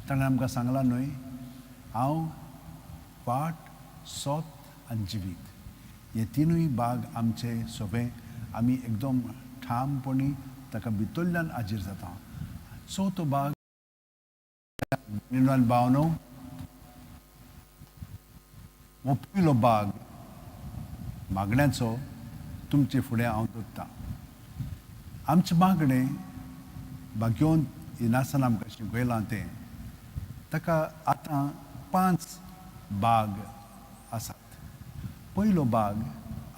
ताणें आमकां सांगलां न्हय, हांव वाट, सोत आनी जिवीत, हे तिनूय भाग आमचे सोंपें आमी एकदम ठामपणी ताका भितरल्यान हाजीर जाता. चवथो भाग निन्वान भावनो हो पयलो भाग मागण्याचो तुमचे फुडें हांव दवरतां. आमचें मागणें भाग्योन इनासान आमकां शिकयलां तें ताका आतां 5 भाग आसात. पयलो भाग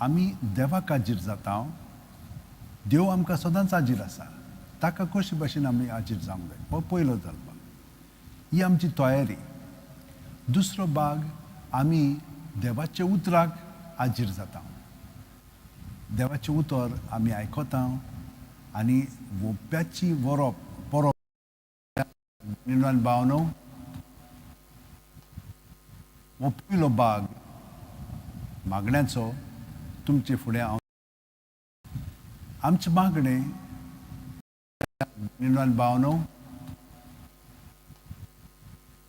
आमी देवाक हाजीर जाता. देव आमकां सदांच हाजीर आसा, ताका कशे भाशेन आमी हाजीर जावंक जाय हो पयलो जालो भाग. ही आमची तयारी. दुसरो भाग आमी देवाच्या उतराक हाजीर जाता. देवाचें उतर आमी आयकता आनी वोप्याची वरोप परोब निन्वान भावनो हो पयलो भाग मागण्याचो तुमचे फुडें हांव आमचें मागणें निन्वान भावनो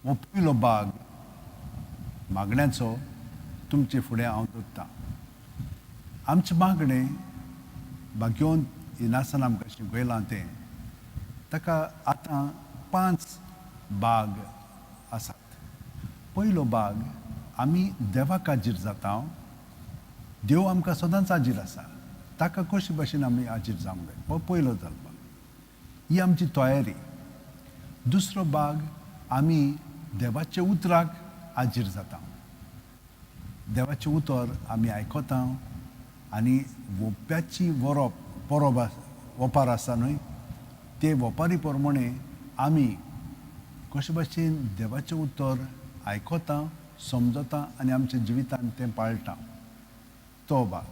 हो पयलो भाग मागण्याचो तुमचे फुडें हांव दवरतां. आमचें मागणें भाग्योन इनासान आमकां शिकयलां तें ताका आतां 5 भाग आसात. पयलो भाग आमी देवाक हाजीर जाता. देव आमकां सदांच हाजीर आसा, ताका कशे भाशेन आमी हाजीर जावंक जाय हो पयलो जालो भाग. ही आमची तयारी. दुसरो भाग आमी देवाच्या उतराक हाजीर जाता. देवाचें उतर आमी आयकता आनी वोप्याची वरोप परोब वोपार आसा न्हय, ते वोपारी प्रमाणे आमी कशे भाशेन देवाचें उतर आयकता, समजता आनी आमच्या जिवितांत तें पाळटा, तो भाग.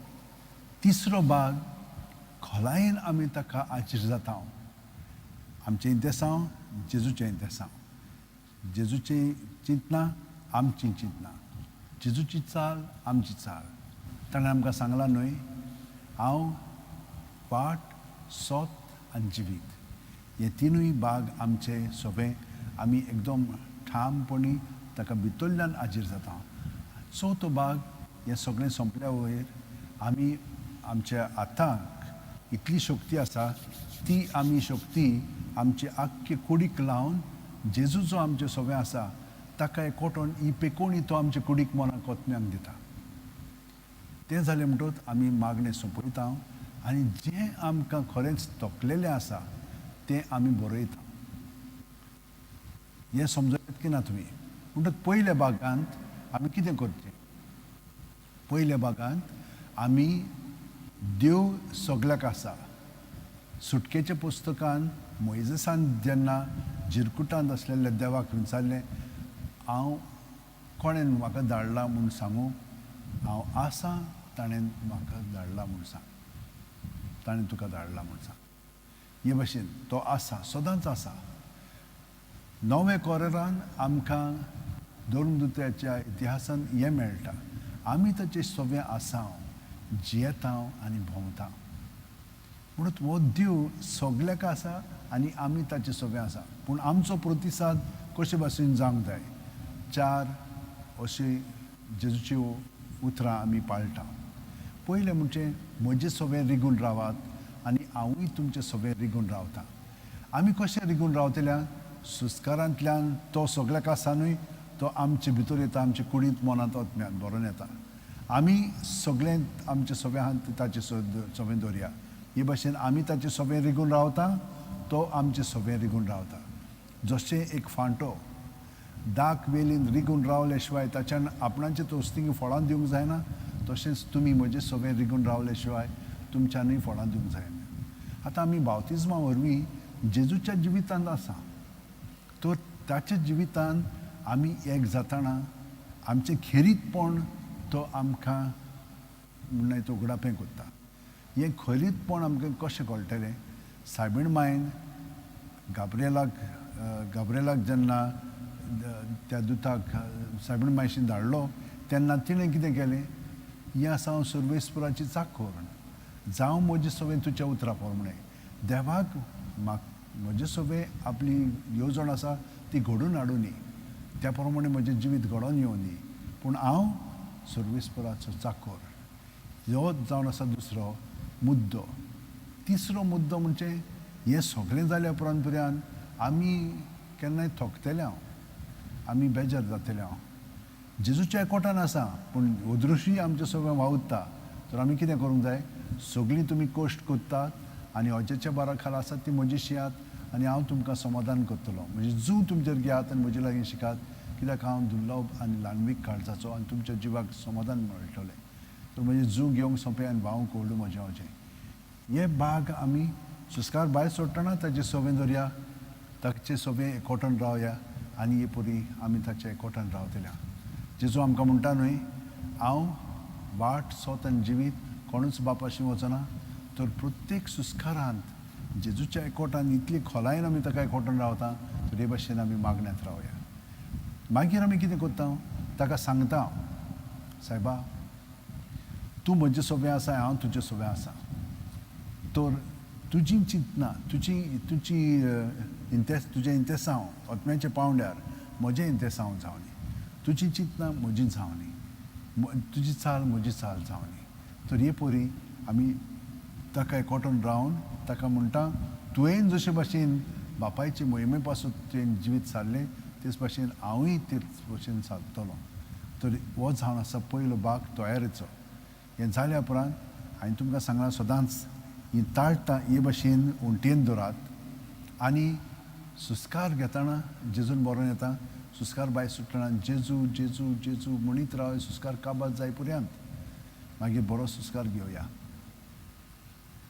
तिसरो भाग खोलायेन आमी ताका हाजीर जाता. आमचें इंतेसांव जेजूचें इंतेसांव, जेजूचीं चिंतनां आमचीं चिंतनां, जेजूची चाल आमची चाल. ताणें आमकां सांगलां न्हय, हांव वाट, सोत आनी जिवीत, हे तिनूय भाग आमचे सोंपें आमी एकदम ठामपणी ताका भितरल्यान हाजीर जाता. चवथो भाग हें सगळें सोंपल्या वयर आमी आमच्या हाताक इतली शक्ती आसा ती आमी शक्ती आमचे आख्खे कुडीक लावन जेजू जो आमचे सोंपें आसा ताका एकवटून ही पेकोणी तो आमचे कुडीक मनाक कोतम्यांक दिता. तें जालें म्हणटकच आमी मागणें सोंपयता आनी जें आमकां खरेंच तोखलेलें आसा तें आमी बरयता. हें समजलें की ना तुमी? म्हणटकच पयल्या भागांत आमी कितें करचें? पयल्या भागांत आमी देव सगल्याक आसा. सुटकेच्या पुस्तकान मोयजेसान जेन्ना जिरकुटांत आसलेल्या देवाक विचारलें, हांव कोणें म्हाका धाडला म्हूण सांगू, हांव आसा ताणें म्हाका धाडला म्हूण सांग, ताणें तुका धाडला म्हूण सांग. हे भाशेन तो आसा, सदांच आसा. नव्या कोरेरान आमकां धर्मदुत्याच्या इतिहासान हें मेळटा, आमी ताचे सगळे आसा, जियेता आनी भोंवता. म्हणून हो देव सगल्याक आसा आनी आमी ताचे सगळे आसा. पूण आमचो प्रतिसाद कशे भाशेन जावंक जाय? 4 अशी जेजूच्यो उतरां आमी पाळटा. पयलें म्हणजे म्हजे सगळे रिगून रावात आनी हांवूय तुमचे सगळे रिगून रावता. आमी कशें रिगून रावतल्या? सुस्कारांतल्यान तो सगल्याक आसा न्हय, तो आमचे भितर येता, आमचे कुडींत, मनांत, आत्म्यांत भरून येता. आमी सगळें आमचे सगळे हात ताचे सगळें दवरया. हे भाशेन आमी ताचे सगळें रिगून रावता, तो आमचे सगळें रिगून रावता. जशें एक फांटो दाक वेलीन रिगून रावले शिवाय ताच्यान आपणाचे तोस्तींग फळां दिवंक जायना, तशेंच तुमी म्हजे सगळें रिगून रावले शिवाय तुमच्यानूय फळां दिवंक जायना. आतां आमी बावतिज्मा वरवीं जेजूच्या जिवितांत आसा, तर ताच्या जिवितांत आमी एक जाताना आमचें खेरीतपण तो आमकां म्हणल्यार तो उगडापें करता. हें खेरीतपण आमकां कशें कळटलें? सायबीण मायन गाब्रिएलाक जेन्ना त्या दुताक सायबीण मायशीन धाडलो तेन्ना तिणें कितें केलें? हें आसा हांव सर्वेस्पराची चाखोर, जावं म्हजें सगळें तुज्या उतरा प्रमाणें. देवाक म्हाका म्हजें सगळें आपली येवजण आसा ती ती घडून हाडुनी, त्या प्रमाणे म्हजें जिवीत घडोवन येवनी, पूण हांव सर्वेस्पराचो चाकोर. हो जावन आसा दुसरो मुद्दो. तिसरो मुद्दो म्हणजे हें सगळें जाल्या उपरांत पर्यंत आमी केन्नाय थकतले हांव, आमी बेजार जातले हांव. जेजूच्या एकवटान आसा पूण अदृश्य आमचें सगळें वावुरता. तर आमी कितें करूंक जाय? सगळीं तुमी कश्ट करतात आनी अजेच्या बारा खाला आसात ती म्हजी शियात आनी हांव तुमकां समाधान करतलो. म्हणजे जू तुमचेर घेयात आनी म्हजे लागीं शिकात, कित्याक हांव दुर्लभ आनी ल्हानवीक काळजाचो आनी तुमच्या जिवाक समाधान मेळटलें. तर म्हजें जू घेवंक सोंपें आनी भावंक व्हडलो म्हजें अजें. हे भाग आमी सुस्कार भायर सोडटना ताचे सोबें दवरया, ताचे सोबें एकवटान रावया आनी हे परी आमी ताचे एकवटान रावतल्या. जेजू आमकां म्हणटा न्हय, हांव वाट सोत आनी जिवीत, कोणूच बापाशी वचना. तर प्रत्येक सुस्कारांत जेजूच्या एकवटान इतली खोलायेन आमी ताका एकवटान रावता, तर हे भाशेन आमी मागण्यांत रावया. मागीर आमी कितें करता? ताका सांगता, सायबा तूं म्हजे सोबें आसा, हांव तुजे सोबें आसा. तर तुजी चिंतना, तुजी तुजी इंतेस, तुजें इंतेसांव आत्म्याच्या पावंड्यार म्हजें इंतेसांव जावनी, तुजी चिंतना म्हजी जावनी, तुजी चाल म्हजी चाल जावनी. तर हे परी आमी ताका एकवटून रावन ताका म्हणटा, तुवें जशे भाशेन बापायचे मोहिमे पासून तुवें जिवीत सारलें तेच भाशेन हांवूय तेच भाशेन सारतलो. तर हो जावन आसा पयलो भाग तयारेचो. हें जाल्या उपरांत हांवें तुमकां सांगलां सदांच ही ताळटां हे भाशेन उंटयेन दवरात आनी सुस्कार घेतना जेजून बरोवन येता, सुस्कार भायर सुट्टना जेजू जेजू जेजू म्हणीत राव, सुस्कार काबार जाय पर्यंत. मागीर बरो सुस्कार घेवया,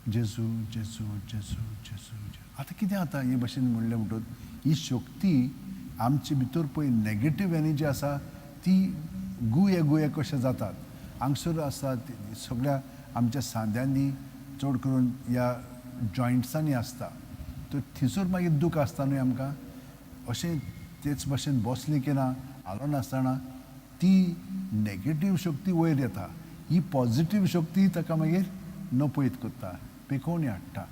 जेजू जेजू जेजू जेजू. आतां कितें जाता हे भाशेन म्हणलें म्हणटकच ही शक्ती आमचे भितर पळय नेगेटीव एनर्जी आसा ती गुये गुये कशे जातात. हांगसर आसा सगळ्या आमच्या सांद्यांनी, चड करून ह्या जॉयंट्सांनी आसता. तर थंयसर मागीर दूख आसता न्हय आमकां. अशें तेच भाशेन बसलें की ना, हालो नासतना ती नेगेटीव शक्ती वयर येता. ही पॉझिटीव शक्ती ताका मागीर नपयत करता, पेकोवणी हाडटा.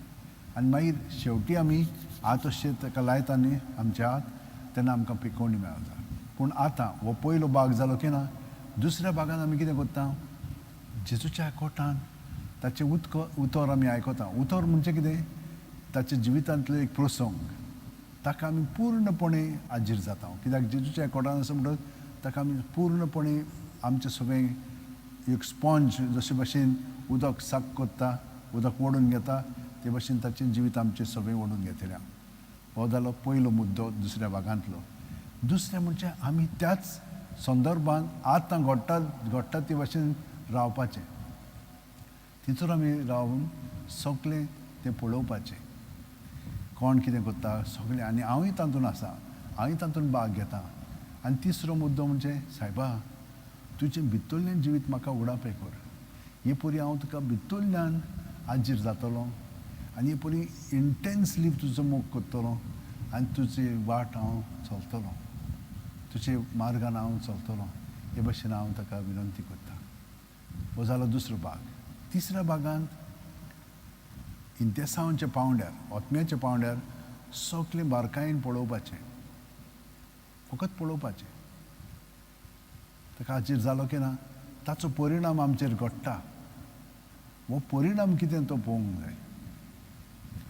आनी मागीर शेवटी आमी हात अशें ताका लायता न्ही आमच्या हात, तेन्ना आमकां पिकोवणी मेळटा. पूण आतां हो पयलो भाग जालो की ना, दुसऱ्या भागान आमी कितें करता? जेजूच्या कोटान ताचें उदक उतर आमी आयकता. उतर म्हणजे कितें? ताच्या जिवितांतलो एक प्रसंग, ताका आमी पूर्णपणे हाजीर जाता. कित्याक जेजूच्या कोटान आसा म्हणटकच ताका आमी पूर्णपणे आमचें सगळें एक स्पॉन्ज जशे भाशेन उदक साक करता, उदक ओडून घेता, ते भाशेन ताचें जिवीत आमचें सगळें ओडून घेतलें. हो जालो पयलो मुद्दो दुसऱ्या भागांतलो. दुसरें म्हणजे आमी त्याच संदर्भान आतां घडटा घडटा ते भाशेन रावपाचें. थंयसर आमी रावन सगळें तें पळोवपाचें, कोण कितें करता सगळें, आनी हांवूय तातूंत आसा, हांवूय तातूंत भाग घेता. आनी तिसरो मुद्दो म्हणजे सायबा तुजें भितरलें जिवीत म्हाका उडापें कर, हे परी हांव तुका भितरल्यान आजीर जातलो आनी हे परी इंटेन्सली तुजो मोग करतलो आनी तुजी वाट हांव चलतलो, तुजे मार्गान हांव चलतलो, हे भाशेन हांव ताका विनंती करता. हो जालो दुसरो भाग. तिसऱ्या भागांत इंतेसांवाच्या पावंड्यार, आत्म्याच्या पावंड्यार सगळें बारकायेन पळोवपाचें, फकत पळोवपाचें. ताका हाजीर जालो की ना ताचो परिणाम आमचेर घडटा. हो परिणाम कितें तो पळोवंक जाय.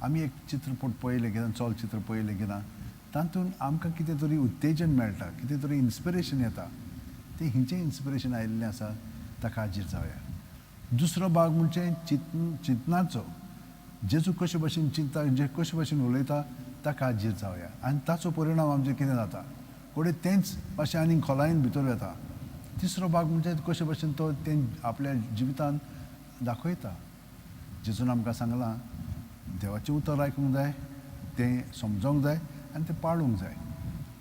आमी एक चित्रपट पळयलें की ना, चलचित्र पळयलें की ना, तातूंत आमकां कितें तरी उत्तेजन मेळटा, कितें तरी इन्स्पिरेशन येता. तें हिचें इन्स्पिरेशन आयिल्लें आसा, ताका हाजीर जावया. दुसरो भाग म्हणजे चिंतनाचो. जेजू कशे भाशेन चिंतता, जे कशे भाशेन उलयता ताका हाजीर जावया आनी ताचो परिणाम आमचेर कितें जाता कोडे तेंच मातशें आनी खोलायेन भितर येता. तिसरो भाग म्हणजे कशे भाशेन तो तें आपल्या जिवितान दाखयता. जेजून आमकां सांगलां देवाचें उतर आयकूंक जाय, तें समजोंक जाय आनी तें पाळूंक जाय.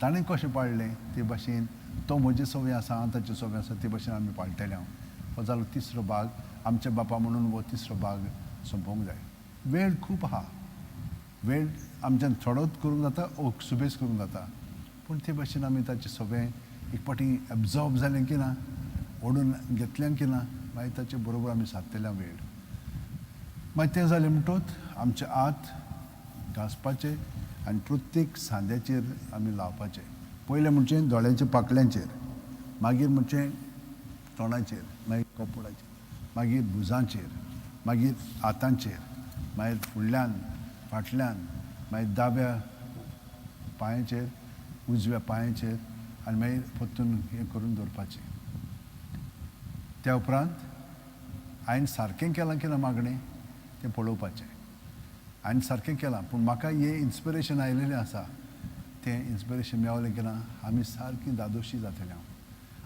ताणें कशें पाळ्ळें ते भाशेन तो म्हजे सवय आसा, हांव ताचे सवय आसा, ते भाशेन आमी पाळटले. हांव हो जालो तिसरो भाग. आमच्या बापा म्हणून हो तिसरो भाग सोंपोवंक जाय. वेळ खूब आहा, वेळ आमच्यान थोडोच करूंक जाता ओ सुबेज करूंक जाता, पूण ते भाशेन आमी ताचें सगळें एक फावटी एब्जॉर्ब जालें की ना, ओडून घेतलें की ना, मागीर ताचे बरोबर आमी सादतले वेळ. मागीर तें जालें म्हणटकच आमचे हात घांसपाचे आनी प्रत्येक सांद्याचेर आमी लावपाचे. पयलें म्हणजे दोळ्यांच्या पाकळ्यांचेर, मागीर म्हणजे तोंडाचेर, मागीर कपडाचेर, मागीर भुजांचेर, मागीर हातांचेर, मागीर फुडल्यान फाटल्यान, मागीर दाव्या पांयाचेर, उजव्या पांयाचेर, आनी मागीर परतून हें करून दवरपाचें. त्या उपरांत हांवें सारकें केलां की ना मागणें तें पळोवपाचें. हांवें सारकें केलां पूण म्हाका हें इन्स्पिरेशन आयिल्लें आसा, तें इन्स्पिरेशन मेवलें की ना आमी सारकी दादोशी जातले हांव,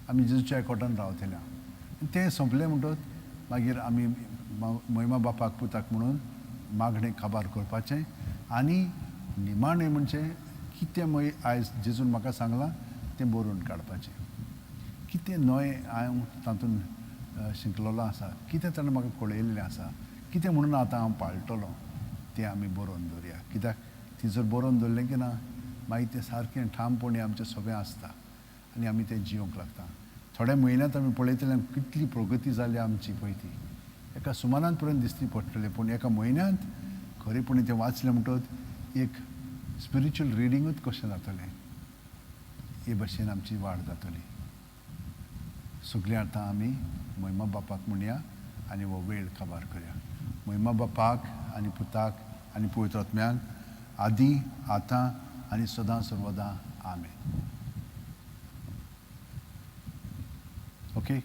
आमी जेजूच्या एकवटान रावतले हांव. तें सोंपलें म्हणटच मागीर आमी महिमा बापाक पुताक म्हणून मागणें काबार करपाचें. आनी निमाणें म्हणजे कितें मागीर आयज जेजून म्हाका सांगलां तें बरोवन काडपाचें. कितें न्हय हांव तातूंत शिकलेलो आसा, कितें ताणें म्हाका कळयल्लें आसा, कितें म्हणून आतां हांव पाळटलो, तें आमी बरोवन दवरया. कित्याक ती जर बरोवन दवरलें की ना मागीर तें सारकें ठामपणी आमचें सगळें आसता आनी आमी तें जिवंक लागता. थोड्या म्हयन्यांत आमी पळयतले कितली प्रगती जाली आमची पळय ती एका सुमानान पर्यंत दिसती पडटली, पूण एका म्हयन्यांत खरेपणी तें वाचलें म्हणटच एक स्पिरिच्युअल रिडींगूच कशें जातलें, हे भशेन आमची वाड जातली. सगळीं आतां आमी महिमा बापाक म्हणया आनी हो वेळ काबार करया. महिमा बापाक आनी पुताक आनी पवित्र आत्म्याक, आदी आतां आनी सदां सर्वदां, आमेन. ओके.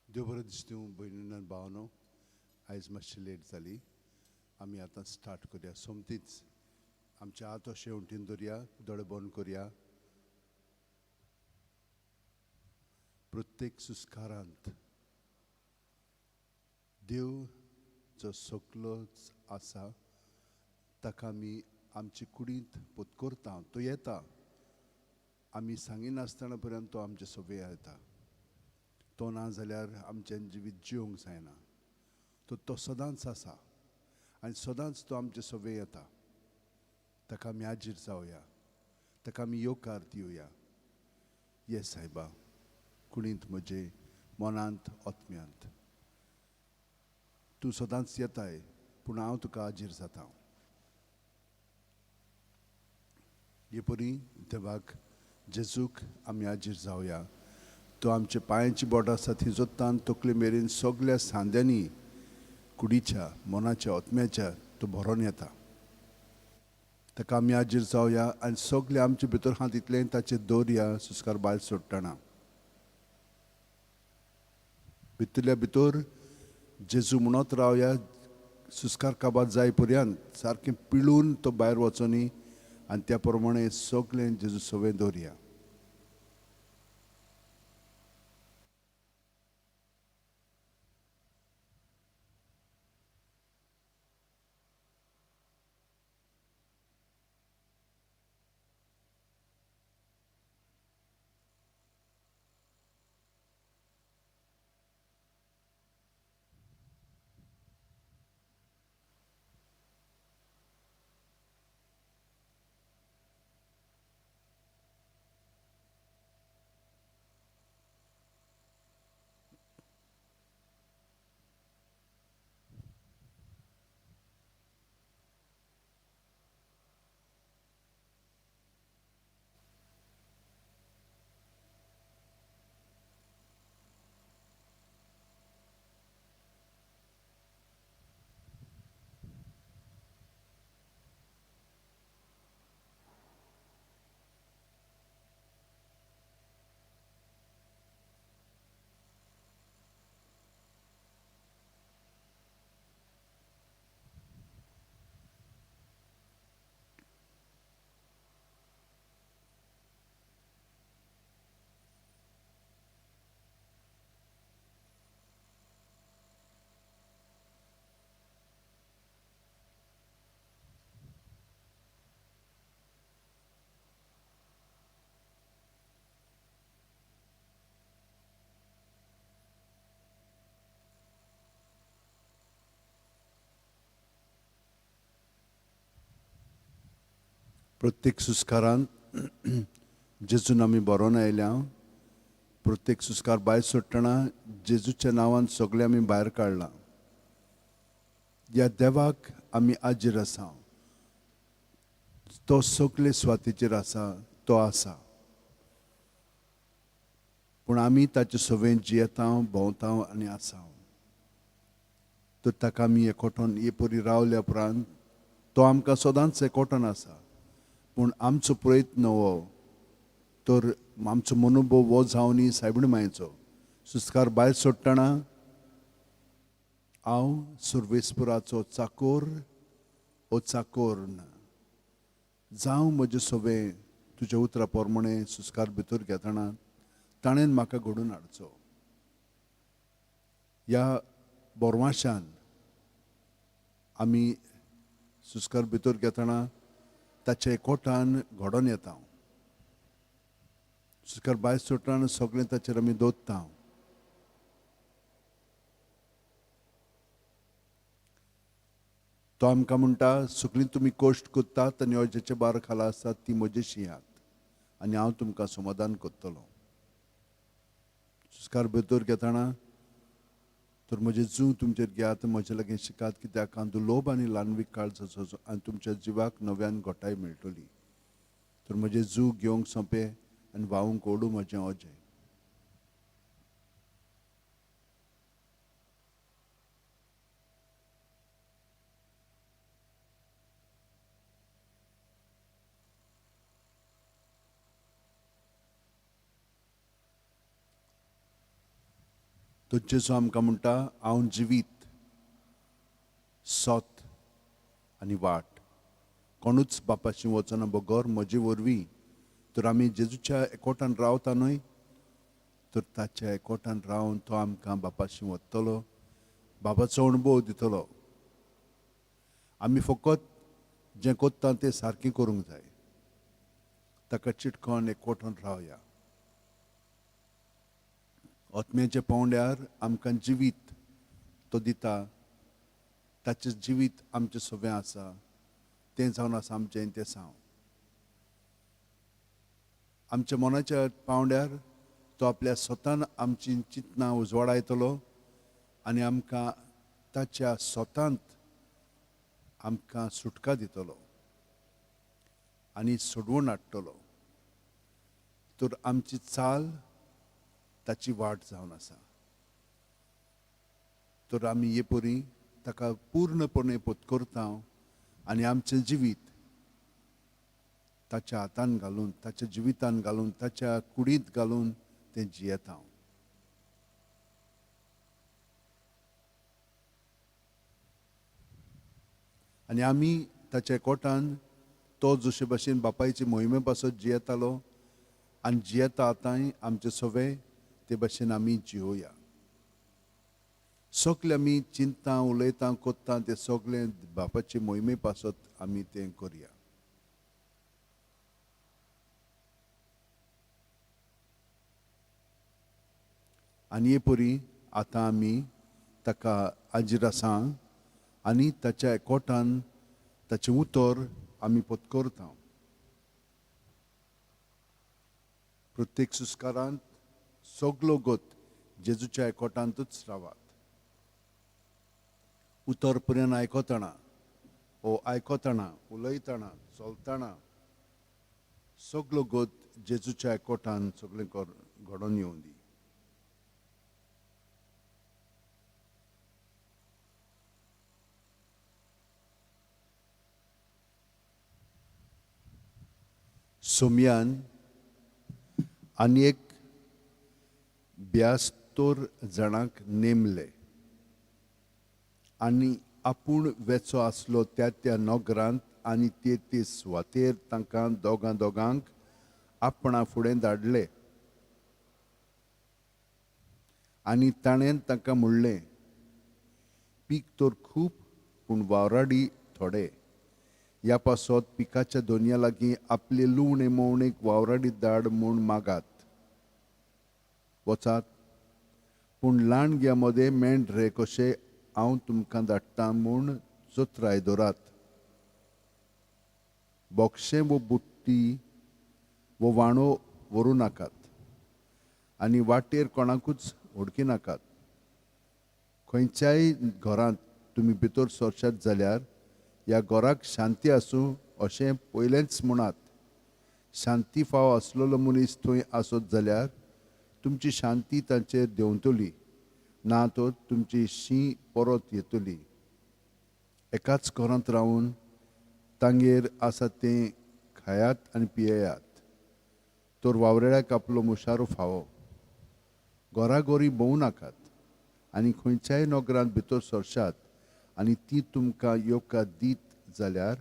देव बरें दिसतूं भयणीन भावनो, आयज मातशी लेट जाली. आमी आतां स्टार्ट करया. सोमतीच आमचे हात अशे उंटीन दवरया, दोळे बंद करया. प्रत्येक सुस्कारांत देव जो सगलोच आसा ताका आमी आमचे कुडींत पोतकोरता. तो येता, आमी सांगिनासतना पर्यंत तो आमचे सगळे येता. तो ना जाल्यार आमचें जिवीत जिवंक जायना. तो सदांच आसा आनी सदांच तो आमचे सवे येता. ताका आमी हाजीर जावया, ताका आमी येवकार दिवया. ये सायबा, कुडींत म्हजे, मनांत, आत्म्यांत तूं सदांच येताय, पूण हांव तुका हाजीर जाता. हे परी देवाक जेजूक आमी हाजीर जावया. तो आमच्या पांयांची बोटां आसा ती जोत्तान तकले मेरेन सगल्या सांद्यांनी, कुडीच्या, मनाच्या, आत्म्याच्या तो भरोन येता. ताका आमी आजीर जावया आनी सगळे आमचे भितर आहा तितलें ताचेर दवरया सुस्कार भायर सोडटना. भितरल्या भितर जेजू म्हणत रावया सुस्कार काबार जाय पर्यंत सारकें पिळून तो भायर वचोनी आनी त्या प्रमाणे सगळें जेजू सवें दवरया. प्रत्येक सुस्कारांत जेजून आमी बरोवन आयल्या. प्रत्येक सुस्कार भायर सोडटना जेजूच्या नांवान सगळें आमी भायर काडलां. ह्या देवाक आमी आजीर आसा, तो सगळे सुवातेचेर आसा, तो आसा. पूण आमी ताचे सवें जियेता, भोंवता आनी आसा. तर ताका आमी एकवटून हे परी रावल्या उपरांत तो आमकां सदांच एकवटून आसा. पूण आमचो प्रयत्न हो तर आमचो मनोभव हो जावनी सायबीण मायचो सुस्कार भायर सोडटना हांव सुर्वेस्पुराचो चाकोर ओ चाकोर जावं म्हजें सवें तुज्या उतरा प्रमाणे सुस्कार भितर घेतना ताणें म्हाका घडोवन हाडचो. ह्या बोरवाशान आमी सुस्कार भितर घेतना ताच्या एकवटान घडोवन येता. सुस्कार भायर सोडटना सगळें ताचेर आमी दवरता. तो आमकां म्हणटा, सगळीं तुमी कश्ट करतात आनी अजेचे बार खाला आसात ती म्हजेशी यात आनी हांव तुमकां समाधान करतलो. सुस्कार भितर घेतना तर म्हजें जूं तुमचेर घेयात, म्हजे लागीं शिकात, कित्याक हांव दुर्लोभ आनी ल्हानवीक काळजाचो आनी तुमच्या जिवाक नव्यान घटाय मेळटली. तर म्हजें जूं घेवंक सोंपें आनी व्हांवूंक ओडूं म्हजें अजें. तो जेजू आमकां म्हणटा, हांव जिवीत, सत आनी वाट. कोणूच बापाशी वचना बगर म्हजे वरवीं. तर आमी जेजूच्या एकवटान रावता न्हय, तर ताच्या एकवटान रावन तो आमकां बापाशी वतलो, बाबाचो अणभव दितलो. आमी फकत जें करता तें सारकें करूंक जाय. ताका चिटकोन एकवटान रावया. आत्म्याच्या पावंड्यार आमकां जिवीत तो दिता. ताचें जिवीत आमचें सवें आसा, तें जावन आसा आमचें तें साव. आमच्या मनाच्या पावंड्यार तो आपल्या स्वतान आमची चिंतनां उजवाडायतलो आनी आमकां ताच्या स्वतांत आमकां सुटका दितलो आनी सोडवण हाडटलो. तर आमची चाल ताची वाट जावन आसा. तर आमी हे परी ताका पूर्णपणे पत्करता आनी आमचें जिवीत ताच्या हातान घालून, ताच्या जिवितान घालून, ताच्या कुडींत घालून तें जियेता. आनी आमी ताच्या कोटान तो जशे भाशेन बापायचे मोहिमे पासत जियेतालो आनी जियेता आतांय आमचे सवे ते भाशेन आमी जियोया. सगळे आमी चिंता उलयता कोत्ता ते सगळे बापाचे मोहिमे पासत आमी तें करया. आनी हे परी आतां आमी ताका आजीर आसा आनी ताच्या एकवटान ताचें उतर आमी पत्करता. प्रत्येक सुस्कारांत सगलो गत जेजूच्या एकवटांतूच रावात. उतर पर्यंत आयकतना ओ आयकतना उलयतना चलतना सगलो गत जेजूच्या एकवटान सगळें घडोवन येवं दी. सोम्यान आनी एक 72 जाणांक नेमले आनी आपूण वेचो आसलो त्या त्या नगरांत आनी ते ते सुवातेर तांकां दोगां दोगांक आपणा फुडें धाडले. आनी ताणें तांकां म्हणलें, पीक तर खूब पूण वावराडी थोडे. ह्या पासत पिकाच्या दोनया लागीं आपले लुवणे मोवणेक वावराडी धाड म्हूण मागात. वचात, पूण ल्हानग्या मदें मेंढरे कशें हांव तुमकां धाडटा म्हूण चत्राय दवरात. बोक्षें वो बुट्टी वो वाणो व्हरूं नाकात आनी वाटेर कोणाकूच उडकी नाकात. खंयच्याय घरांत तुमी भितर सरशात जाल्यार ह्या घराक शांती आसूं अशें पयलेंच म्हणात. शांती फाव आसलेलो मनीस थंय आसत जाल्यार तुमची शांती तांचेर देंवतली, ना तर तुमची शी परत येतली. एकाच घरांत रावन तांगेर आसा तें खायात आनी पियेयात, तर वावरेळ्याक आपलो मुशारो फावो. घराघरी भोंवू नाकात आनी खंयच्याय नगरांत भितर सरशात आनी ती तुमकां येवकार दीत जाल्यार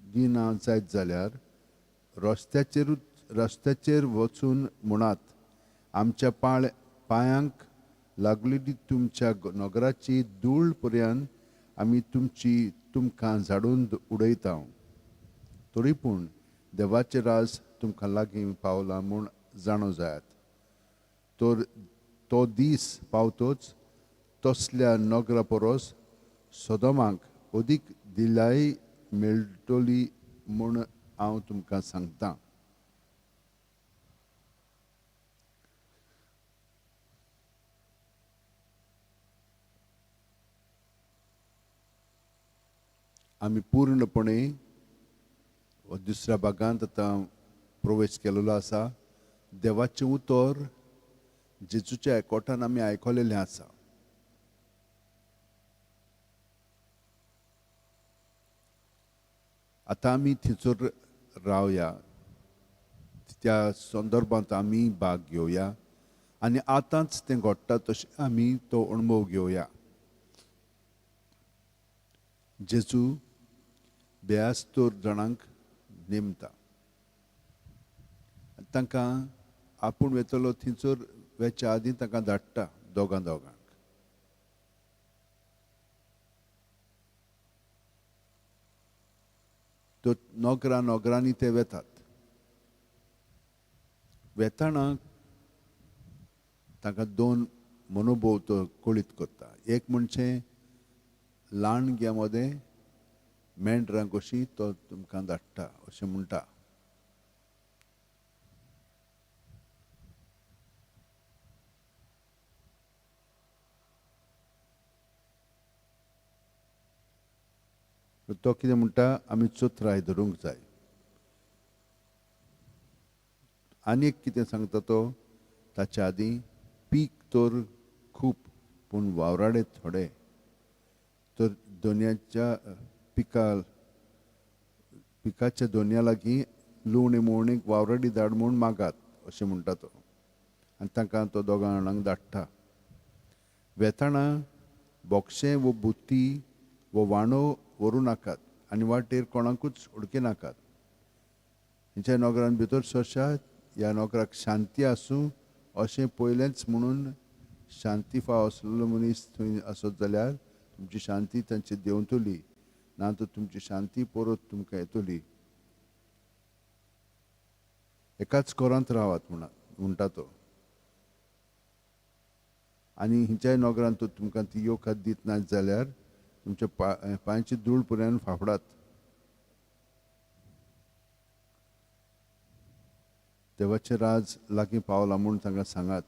दिना जायत जाल्यार रस्त्याचेर वचून म्हणात, आमच्या पांयांक लागलेली तुमच्या नगराची धूळ पर्यंत आमी तुमकां झाडून उडयता. तरी पूण देवाचें राज तुमकां लागीं पावलां म्हूण जाणो जायात. तर तो दीस पावतोच तसल्या नगरा परस सदोमाक अदीक दिलाय मेळटली म्हूण हांव तुमकां सांगता. आमी पूर्णपणे दुसऱ्या भागांत आतां प्रवेश केलेलो आसा. देवाचें उतर जेजूच्या एकवटान आमी आयकलेलें आसा. आतां आमी थंयसर रावया, त्या संदर्भांत आमी भाग घेवया आनी आतांच तें घडटा तशें आमी तो अणभव घेवया. जेजू 72 जाणांक नेमता, तांकां आपूण वेतलो थंयसर वेच्या आदीं तांकां धाडटा दोगां दोगांक. तो नोकरा नोकरांनी ते वेतात. वेताना तांकां दोन मनोभोव तो कळीत करता. एक म्हणजे ल्हानग्या मदें मेंढरां कशीं तो तुमकां धाडटा अशें म्हणटा. तो कितें म्हणटा, आमी चत्राय धरूंक जाय. आनी एक कितें सांगता तो, ताच्या आदीं पीक तर खूब पूण वावराडे थोडे. तर दोनयाच्या पिकाच्या दोनया लागीं लुवणी मोवणीक वावराडी धाड म्हूण मागात अशें म्हणटा तो. आनी तांकां तो दोगां जाणांक धाडटा. वेताना बोक्षें वो बुत्ती वो वाणो व्हरूं नाकात आनी वाटेर कोणाकूच उडकी नाकात. खंयच्याय नगरान भितर सरशात, ह्या नगराक शांती आसूं अशें पयलेंच म्हणून शांती फाव आसलेलो मनीस थंय आसत जाल्यार तुमची शांती तांची देंवतली, ना तर तुमची शांती परत तुमकां येतली. एकाच कोरांत रावात म्हणटा तो. आनी खंयच्याय नगरांत तर तुमकां ती येवकार दीत ना जाल्यार तुमच्या पांयची धूळ पर्यंत फाफडात. देवाचें राज लागीं पावलां म्हूण तांकां सांगात.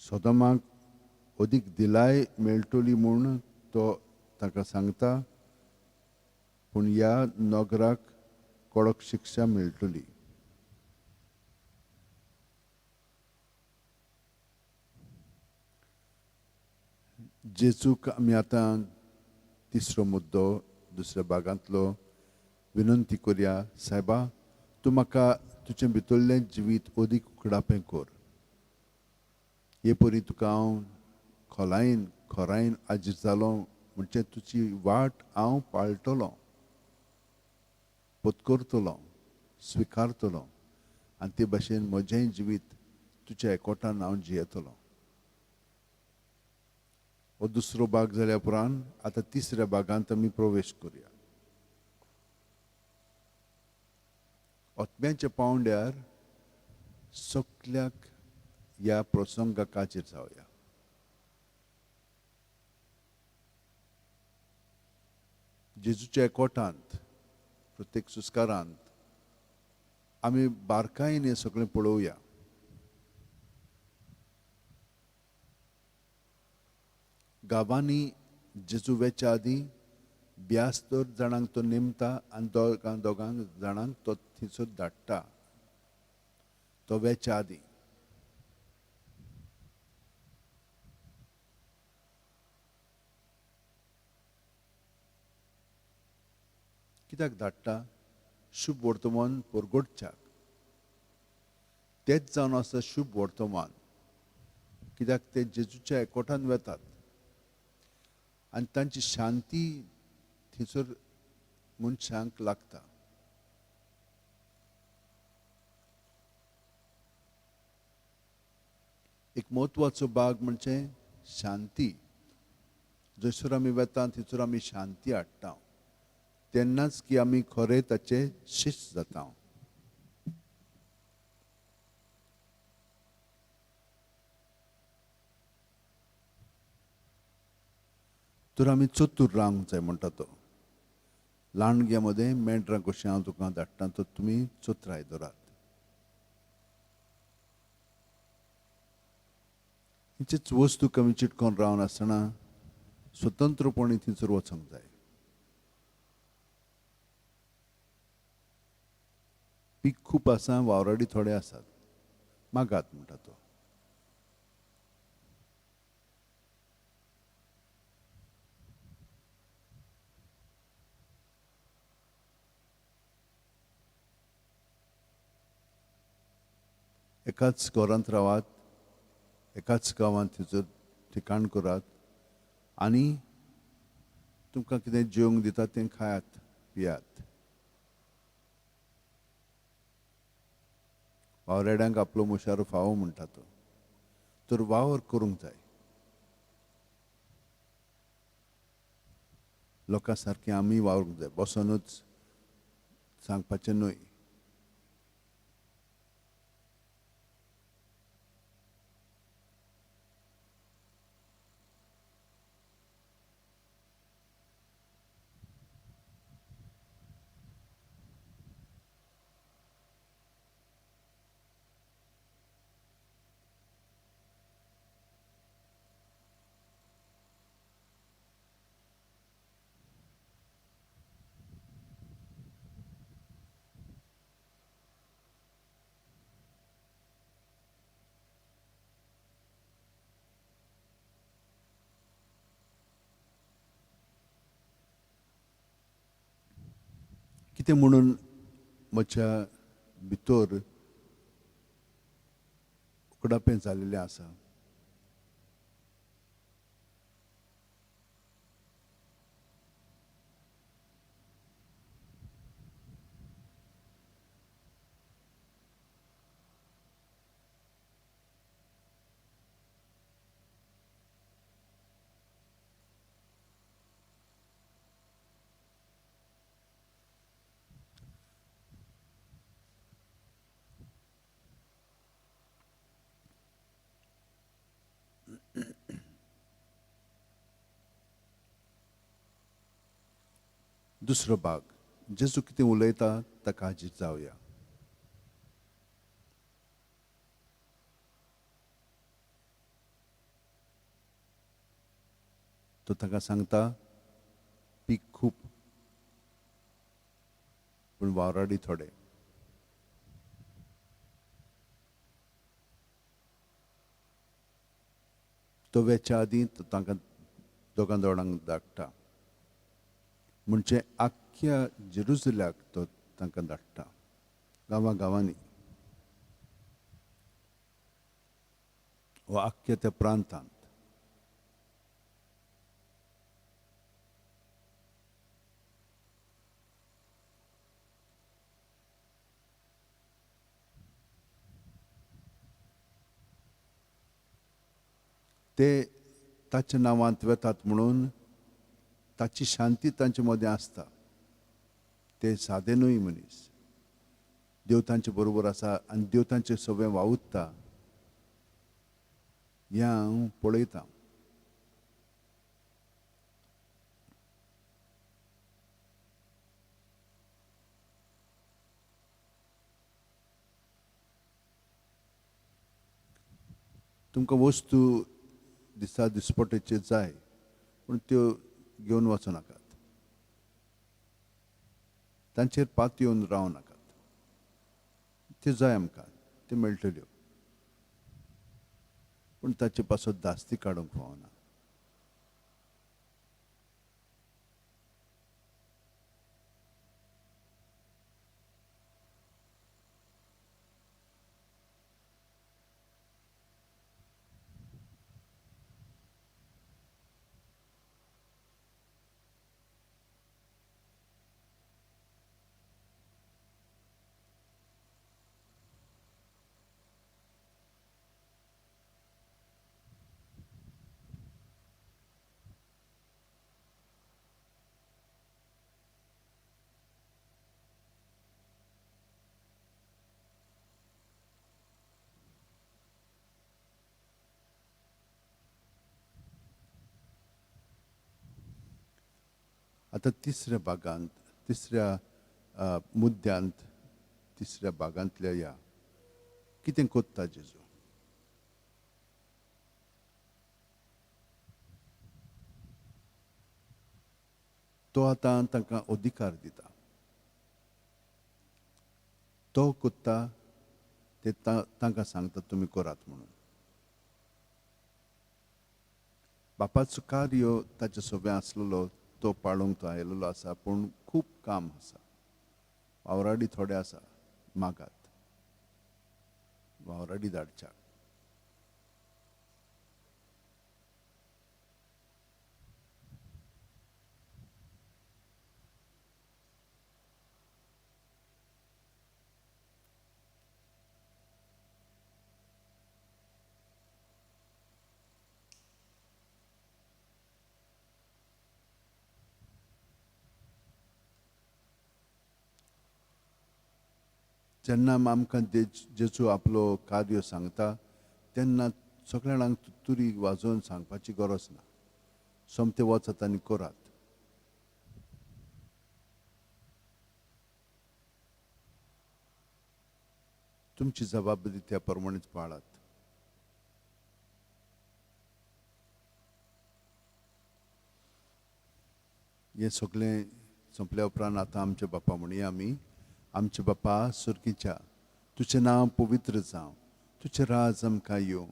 सोदोमाक अदीक दिलाय मेळटली म्हूण तो ताका सांगता, पूण ह्या नगराक कडक शिक्षा मेळटली. जेजूक आमी आतां तिसरो मुद्दो दुसऱ्या भागांतलो विनंती करया. सायबा, तूं म्हाका तुजें भितरलें जिवीत अदीक उकडापें कर. हे परी तुका हांव खोलायेन खोरायेन आजीर जालो म्हणजे तुजी वाट हांव पाळटलो, पत्करतलो, स्विकारतलो आनी ते भाशेन म्हजेंय जिवीत तुज्या एकवटान हांव जियेतलो. हो दुसरो भाग जाल्या उपरांत आतां तिसऱ्या भागांत आमी प्रवेश करुया. आत्म्याच्या पांवड्यार सगल्याक ह्या प्रसंगाक हाजीर जावया. जेजूच्या एकवटांत प्रत्येक सुस्कारांत आमी बारकायेन हें सगळें पळोवया. गांवांनी जेजू वेच्या आदीं 72 जाणांक तो नेमता आनी दोगांक जाणांक तो थंयसर धाडटा. तो वेच्या आदीं कित्याक धाडटा? शुभ वर्तमान परगटच्याक. तेच जावन आसा शुभ वर्तमान, कित्याक ते जेजूच्या एकवटान वेतात आनी तांची शांती थंयसर मनशांक लागता. एक म्हत्वाचो भाग म्हणजे शांती. जंयसर आमी वेता थंयसर आमी शांती हाडटा, तेन्नाच की आमी खरें ताचे शिस्त जाता. तर आमी चतूर रावंक जाय म्हणटा तो. लांडग्या मदें मेंढरां कशीं हांव तुका धाडटा, तर तुमी चतुराय धरात. खंयचेच वस्तू कमी चिटकोन रावन आसतना स्वतंत्रपणे थंयसर वचूंक जाय. पीक खूब आसा, वावराडी थोडे आसात, मागात म्हणटा तो. एकाच घरांत रावात, एकाच गांवांत थंयसर ठिकाण करात आनी तुमकां कितें जेवंक दिता तें खायात पियात. वावराड्यांक आपलो मुशारो फावो म्हणटा तो. तर वावर करूंक जाय. लोकां सारकें आमी वावरूंक जाय, बसोनूच सांगपाचें न्हय. कितें म्हणून म्हज्या भितर उकडापें जाल्लें आसा. दुसरो भाग जेजू कितें उलयता ताका हाजीर जावया. तो ताका सांगता पीक खूब पूण वावराडी थोडे. तो वेच्या आदीं तो तांकां दोगां दोणांक धाडटा, म्हणजे आख्ख्या जेरुजल्याक तो तांकां धाडटा, गांवां गांवांनी वा आख्ख्या त्या प्रांतांत. ते ताच्या नांवांत वेतात म्हणून ताची शांती तांचे मदें आसता. ते सादे न्हय मनीस, देव तांचे बरोबर आसा आनी देव तांचे सगळें वावुरता हें हांव पळयतां. तुमकां वस्तू दिसा दिसपटेचे जाय पूण त्यो घेवन वचूं नाकात, तांचेर पात येवन रावं नाकात. त्यो जाय आमकां, त्यो मेळटल्यो, पूण ताचे पासत धास्ती काडूंक फावना. आतां तिसऱ्या भागांत, तिसऱ्या मुद्द्यांत, तिसऱ्या भागांतल्या ह्या कितें कोत्ता जेजू? तो आतां तांकां अधिकार दिता. तो कोत्ता ते तांकां सांगता तुमी करात म्हणून. बापाचो कार्य ताचे सोबें आसलेलो तो पाळूंक तो आयलेलो आसा, पूण खूब काम आसा, वावराडी थोडे आसा, मागात वावराडी धाडच्याक. जेन्ना आमकां जेजू आपलो कार्य सांगता तेन्ना सगळ्या जाणांक तुरी वाजोवन सांगपाची गरज ना, सोमते वचात आनी करात. तुमची जबाबदारी त्या प्रमाणेच पाळात. हें सगळें सोंपल्या उपरांत आतां आमच्या बापा म्हणया आमी, आमचे बापा सुर्गीच्या, तुजें नांव पवित्र जावं, तुजें राज आमकां येवं,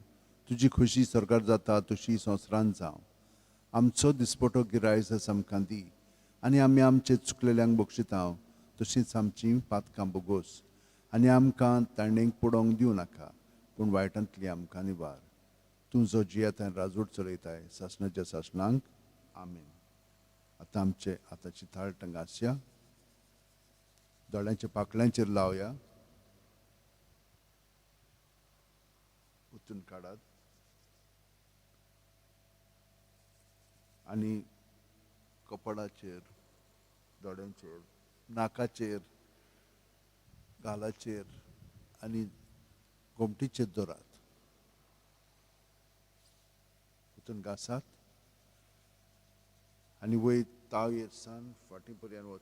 तुजी खोशी स्वर्गार जाता तशी संवसारांत जावं. आमचो दिसपटो गिरायस आमकां दी आनी आमी आमचे चुकलेल्यांक बक्षितांव तशींच आमचीं पातकां बोगोस आनी आमकां तांणेक पडोवंक दिवं नाका, पूण वायटांतली आमकां निवार. तूं जो जियेताय राजवट चलयताय सासणाच्या सासणांक. आमेन. आतां आमचे आतांची थाळ टंगासया, दोळ्यांच्या पाकळ्यांचेर लावया, उतून काडात आनी कपडाचेर, दोळ्यांचेर, नाकाचेर, गालाचेर आनी गोमटीचेर दवरात. उतून घासात आनी वयर ताळयेर सावन फाटीं पर्यंत वच.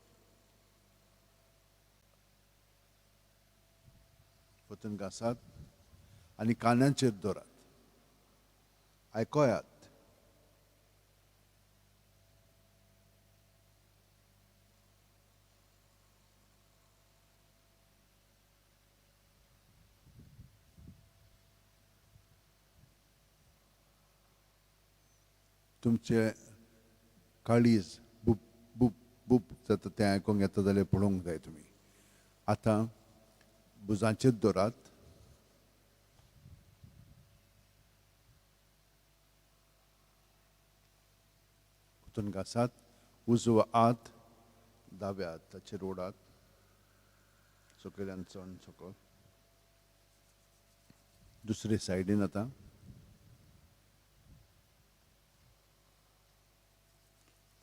वतून घासात आनी कानांचेर दवरात. आयकयात. तुमचे काळीज बुप बुप बुप जाता तें आयकूंक येता जाल्यार पळोवंक जाय तुमी. आतां भुजांचेर दवरात. उतून घासात. उजवो हात दाव्या हाताचेर ओडात, सकयल्यान चड सकयल. दुसरे सायडीन आतां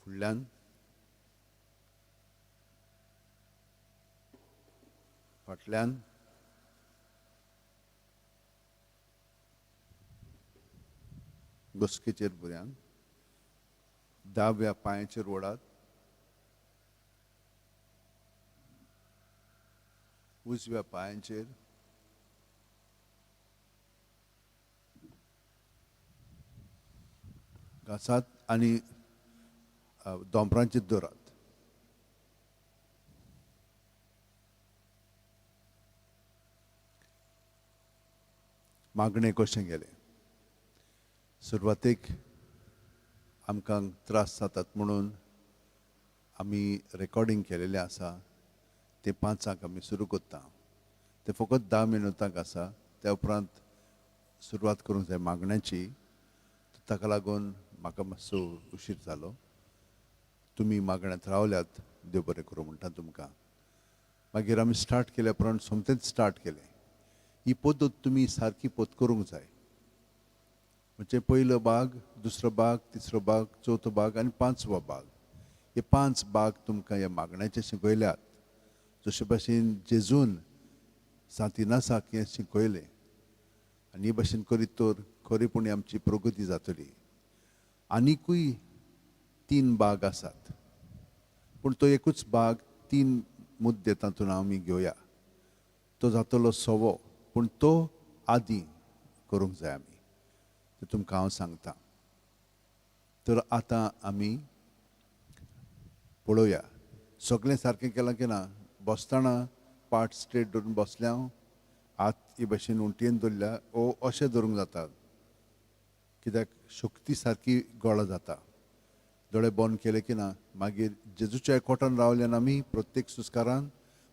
फुडल्यान फाटल्यान बसकेचेर बऱ्यान दाव्या पांयाचेर ओडात, उजव्या पांयाचेर, घासात आनी दोंपरांचेर दवरात. मागणें कशें गेलें? सुरवातेक आमकां त्रास जातात म्हणून आमी रेकॉर्डिंग केलेलें आसा तें 5 आमी सुरू करता. तें फकत 10 मिनटांक आसा. त्या उपरांत सुरवात करूंक जाय मागण्याची. ताका लागून म्हाका मातसो उशीर जालो. तुमी मागण्यांत रावल्यात, देव बरें करूं म्हणटा तुमकां. मागीर आमी स्टार्ट केल्या उपरांत सोमतेंच स्टार्ट केलें. ही पद्दत तुमी सारकी पद्दत करूंक जाय. म्हणजे पयलो भाग, दुसरो भाग, तिसरो भाग, चवथो भाग आनी पांचवो भाग. हे 5 भाग तुमकां ह्या मागण्याचे शिकयल्यात. जशे भाशेन जेजून सांतिनासाक हें शिकयलें आनी हे भाशेन करीत तर खरेपणी आमची प्रगती जातली. आनिकूय 3 भाग आसात, पूण तो एकूच भाग 3 मुद्दे तातूंत आमी घेवया. तो जातलो 100, पूण तो आदी करूंक जाय आमी. तें तुमकां हांव सांगता. तर आतां आमी पळोवया सगळें सारकें केलां की ना. बसतना पाट स्ट्रेट धरून बसल्या हांव, हात हे भाशेन उंटयेन धरल्या ओ अशें धरूंक जाता, कित्याक शक्ती सारकी गोळा जाता. दोळे बंद केले की ना मागीर जेजूच्या एकवटान रावल्यान आमी प्रत्येक सुस्कारान,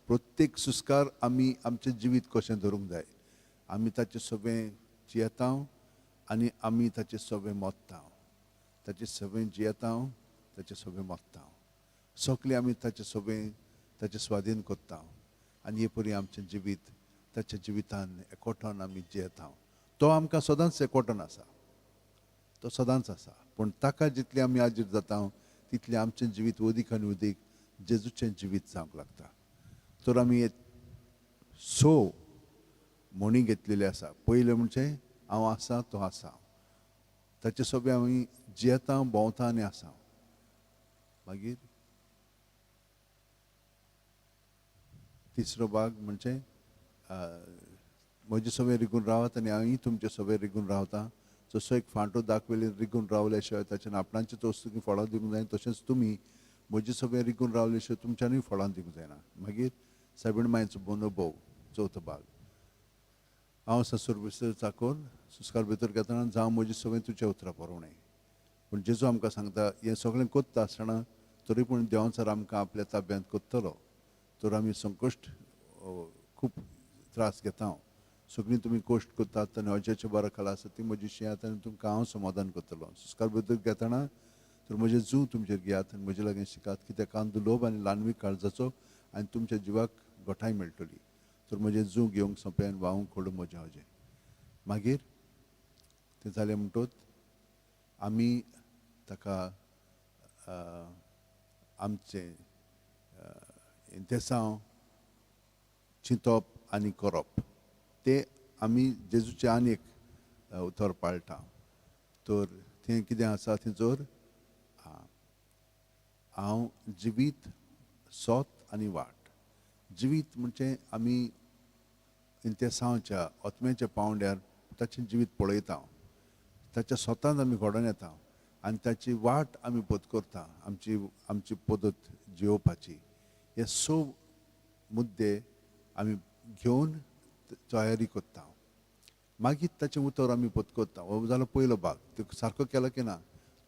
प्रत्येक सुस्कार आमी आमचें जिवीत कशें धरूंक जाय. आमी ताचें सगळें जियेता आनी आमी ताचें सगळें मत्ता, ताचें सगळें जियेता, ताचें सगळें मत्ता. सगळें आमी ताचें सगळें ताचें स्वाधीन करता आनी हे परी आमचें जिवीत ताच्या जिवितान एकवटान आमी जियेता. तो आमकां सदांच एकवटान आसा, तो सदांच आसा. पूण ताका जितलें आमी आजीर जाता तितलें आमचें जिवीत अदीक आनी अदीक जेजूचें जिवीत जावंक लागता. तर आमी 6 म्हणी घेतलेली आसा. पयलें म्हणजे हांव आसा तो आसा, ताचे सोबे आमी जियेता, भोंवता आनी आसा. मागीर तिसरो भाग म्हणजे म्हजे सोबे रिगून रावत आनी हांवूय तुमचे सोबे रिगून रावता. जसो एक फांटो दाखवेली रिगून रावल्या शिवाय ताच्यान आपणाचे वस्तूक फळां दिवंक जायना, तशेंच तुमी म्हजे सोबे रिगून रावले शिवाय तुमच्यानूय फळां दिवंक जायना. मागीर सायबीण मायचो अनुभव चवथो भाग. हांव सासूर बिसर चाकोर सुस्कार भितर घेतना जावं म्हजे सोबे तुज्या उतरां पुरवणें. पूण जेजू आमकां सांगता हें सगळें करता आसतना तरी पूण देवांसर आमकां आपल्या ताब्यांत करतलो. तर आमी संकश्ट खूब त्रास घेता. सगळीं तुमी कश्ट करतात आनी अज्याच्या बरा खाला आसा ती म्हजी शियात आनी तुमकां हांव समाधान करतलो. संस्कार बद्दल घेतना तर म्हजें जूं तुमचेर घेयात आनी म्हजे लागीं शिकात, कित्याक हांव दुलोब आनी लानवी काळजाचो आनी तुमच्या जिवाक गोठाय मेळटली. तर म्हजें जूं घेवंक सोंपें आनी व्हांवूंक खोडू म्हजें हजें. मागीर तें जालें म्हणटच आमी ताका आमचें इंतेसांव चिंतप आनी करप तें आमी जेजूचें आनी एक उतर पाळटा. तर तें कितें आसा थंयसर, हांव जिवीत सोत आनी वाट. जिवीत म्हणजे आमी इंतेसांवच्या आत्म्याच्या पांवड्यार ताचें जिवीत पळयता, ताच्या स्वतान आमी घडोवन येता आनी ताची वाट आमी पद करता, आमची आमची पद्दत जियोवपाची. हे स मुद्दे आमी घेवन तयारी करता. मागीर ताचें उतर आमी पद करता. हो जालो पयलो भाग, तो सारको केलो की ना.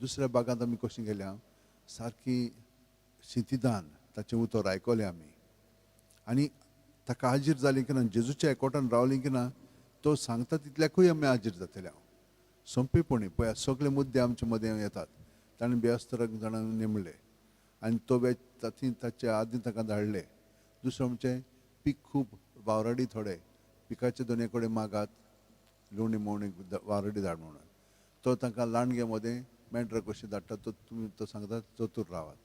दुसऱ्या भागांत आमी कशें गेल्या, सारकी शिंतिदान ताचें उतर आयकलें आमी आनी ताका हाजीर जालीं की ना, जेजूच्या एकवटान रावलीं की ना, तो सांगता तितल्याकूय आमी हाजीर जातले. हांव सोंपेपणी पळया सगळे मुद्दे आमचे मदें येतात. ताणें बेअस्तराक जाणांक नेमले आनी तो थंय ताचे आदीं ताका धाडले. दुसरें म्हणजे पीक खूब वावराडी थोडे, पिकाचे दोनय कडेन मागात, लोणी मोवणी वावराडी धाड म्हणून. तो तांकां लांडगे मदें मेंढरां कशी धाडटा, तो तुमी तो सांगता चतूर रावात.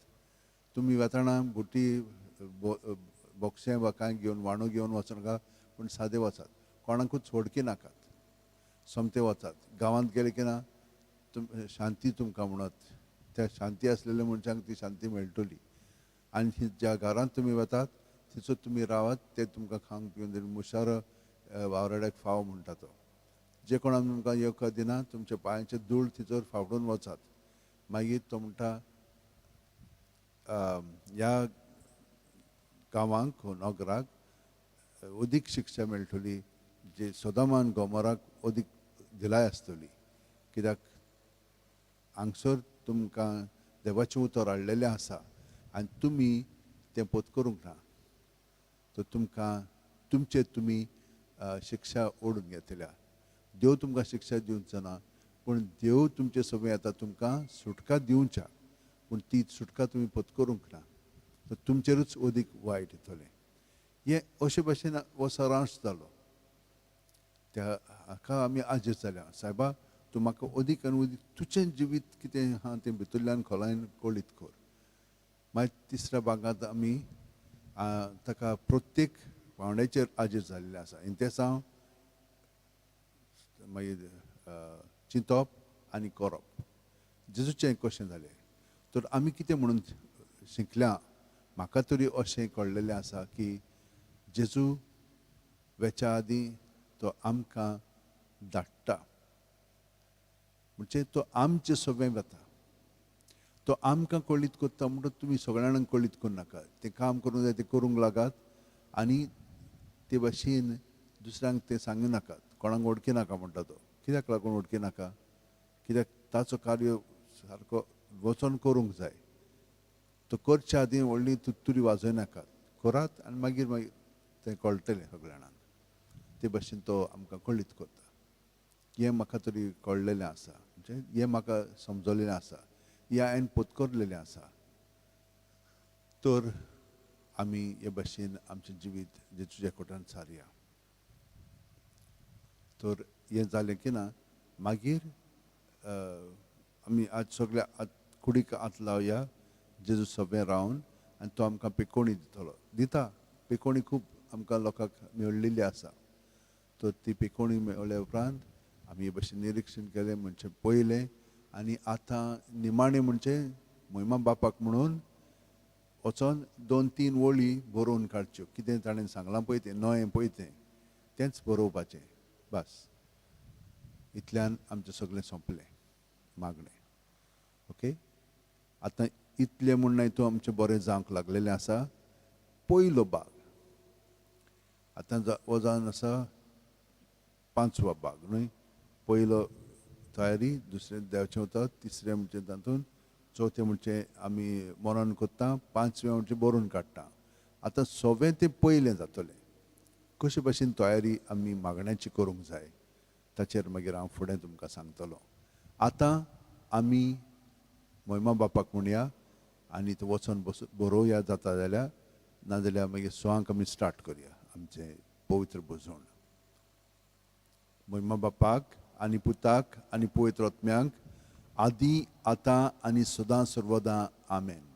तुमी वेताना बुटी बोक्सें वा कांय घेवन वाणो घेवन वचनाका, पूण सादे वचात, कोणाकूच वडकी नाकात, सोमते वचात. गांवांत गेले की ना शांती तुमकां म्हणत, त्या शांती आसलेल्या मनशांक ती शांती मेळटली. आनी ज्या घरांत तुमी वतात थंयसर तुमी रावात, ते तुमकां खावंक पिवंक दिवन मुशार वावराड्याक फाव म्हणटा तो. जे कोणाक तुमकां येवकार दिना तुमच्या पांयांचे धूळ थंयसर फावडून वचात. मागीर तो म्हणटा ह्या गांवांक नगराक अदीक शिक्षा मेळटली, जे सोदामान गोमोराक अदीक दिलाय आसतली, कित्याक हांगसर तुमकां देवाचें उतर हाडलेलें आसा आनी तुमी तें पोत करूंक ना, तर तुमकां तुमचे तुमी शिक्षा ओडून घेतल्या. देव तुमकां शिक्षा दिवचो ना, पूण देव तुमचे सगळें आतां तुमकां सुटका दिवच्या, पूण ती सुटका तुमी पोत करूंक ना तर तुमचेरूच अदीक वायट येतलें. हें अशे भाशेन हो सरांश जालो. त्या हाका आमी आजीर जाल्या, सायबा तूं म्हाका अदीक आनी अदीक तुजें जिवीत कितें आहा तें भितरल्यान खोलायन कळीत कर. मागीर तिसऱ्या भागांत आमी ताका प्रत्येक पावंड्याचेर आजीर जाल्लें आसा. इंतेसांव, मागीर चिंतप आनी करप. जेजूचें कशें जालें तर आमी कितें म्हणून शिकल्या, म्हाका तरी अशें कळ्ळेलें आसा की जेजू वेच्या आदीं तो आमकां धाडटा, म्हणजे तो आमचे सगळें वता, तो आमकां कळीत करता. म्हणटकच तुमी सगळ्या जाणांक कळीत करूं नाका, तें काम करूंक जाय तें करूंक लागात आनी ते भाशेन दुसऱ्यांक तें सांगू नाकात, कोणाक वळखी नाका म्हणटा तो. कित्याक लागून वळखी नाका? कित्याक ताचो कार्य सारको वचोन करूंक जाय. तो करच्या आदीं व्हडली तुरी वाजय नाकात, करात आनी मागीर मागीर तें कळटलें सगळ्या जाणांक. ते भाशेन तो आमकां कळीत करता. हें म्हाका तरी कळ्ळेलें आसा, म्हणजे हें म्हाका समजलेलें आसा, हें हांवें पोतकरलेलें आसा. तर आमी हे भाशेन आमचें जिवीत जेजूच्या कोटान सारया. तर हें जालें की ना मागीर आमी आज सगळे कुडीक हात लावया, जेजू सगळें रावन आनी तो आमकां पेकोणी दितलो, दिता. पेकोणी खूब आमकां लोकांक मेळिल्ली आसा. तर ती पेकोणी मेळ्ळे उपरांत आमी हे भाशेन निरिक्षण केलें म्हणजे पयलें, आनी आतां निमाणें म्हणजे मोहिमा बापाक म्हणून वचोन 2-3 वळी बरोवन काडच्यो, कितें ताणें सांगलां पळय तें नवें पळय तें तेंच बरोवपाचें, बस. इतल्यान आमचें सगळें सोंपलें मागणें. ओके, आतां इतलें म्हूण न्हय तूं आमचें बरें जावंक लागलेलें आसा. पयलो भाग आतां हो जावन आसा पांचवो भाग न्हय. पयलो तयारी, दुसरें देवाचें उतर, तिसरें म्हणजे तातूंत, चवथें म्हणजे आमी मरण करता, पांचवें म्हणजे बरोवन काडटा. आतां सवें तें पयलें जातलें. कशे भाशेन तयारी आमी मागण्याची करूंक जाय ताचेर मागीर हांव फुडें तुमकां सांगतलो. आतां आमी मोहिमा बापाक म्हणया आनी थंय वचोन बस बरोवया जाता जाल्यार, नाजाल्यार मागीर सवांक आमी स्टार्ट करया आमचें पवित्र भुजवण. मोहिमा बापाक आनी पुताक आनी पवित्र आत्म्यांक आदी आतां आनी सदां सर्वदां आमेन.